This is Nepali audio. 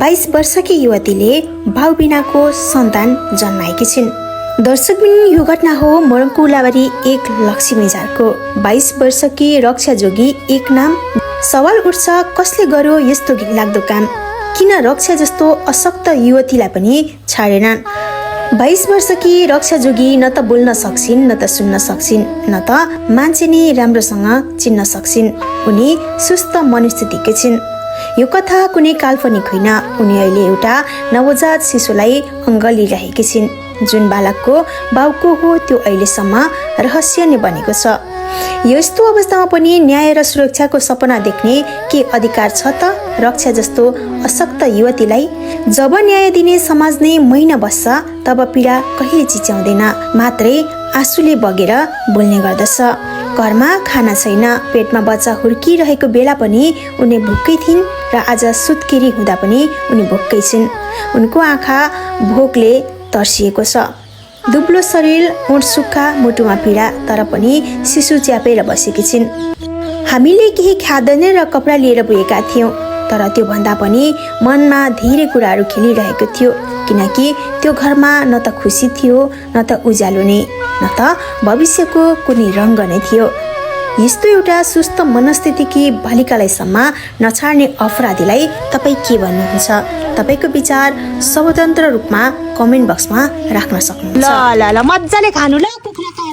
22 वर्षकी युवतीले भाउ बिनाको सन्तान जन्माएकी छिन्। दर्शकबिन यो घटना हो मोरङको उलाबारी 1 लक्ष्मीझारको। 22 वर्षकी रक्षा जोगी एक नाम। सवाल उठ्छ, कसले गर्यो यस्तो घिनलाग्दो काम? किन रक्षा जस्तो अशक्त युवतीलाई पनि छाडेनन्? 22 वर्षकी रक्षा जोगी न त बोल्न सक्छिन्, न त सुन्न सक्छिन्, न त मान्छे नै राम्रोसँग चिन्न सक्छिन्। उनी सुस्त मनस्थितिकी छिन्। यो कथा कुनै काल्पनिक होइन। उनी अहिले एउटा नवजात शिशुलाई अङ्ग लिइरहेकी छिन्। जुन बालकको बाउको हो त्यो अहिलेसम्म रहस्य नै बनेको छ। यस्तो अवस्थामा पनि न्याय र सुरक्षाको सपना देख्ने के अधिकार छ त रक्षा जस्तो अशक्त युवतीलाई? जब न्याय दिने समाज नै मैन बस्छ तब पीडा कहिले चिच्याउँदैन, मात्रै आँसुले बगेर बोल्ने गर्दछ। घरमा खाना छैन, पेटमा बच्चा हुर्किरहेको बेला पनि उनी भोकै थिइन् र आज सुत्केरी हुँदा पनि उनी भोकै छिन्। उनको आँखा भोकले तर्सिएको छ। दुब्लो शरीर, ओठ सुक्खा, मुटुमा पीडा, तर पनि शिशु च्यापेर बसेकी छिन्। हामीले केही खाद्यान्न र कपडा लिएर पुगेका थियौँ, तर त्यो भन्दा पनि मनमा धेरै कुराहरू खेलिरहेको थियो, किनकि त्यो घरमा न त खुसी थियो, न त उज्यालो नै, न त भविष्यको कुनै रङ्ग नै थियो। यस्तो एउटा सुस्त मनस्थितिकी बालिकालाई सम्म नछाड्ने अपराधीलाई तपाईँ के भन्नुहुन्छ? तपाईँको विचार स्वतन्त्र रूपमा कमेन्ट बक्समा राख्न सक्नुहुन्छ। ल ल ल मजाले खानु ल कुखुरा।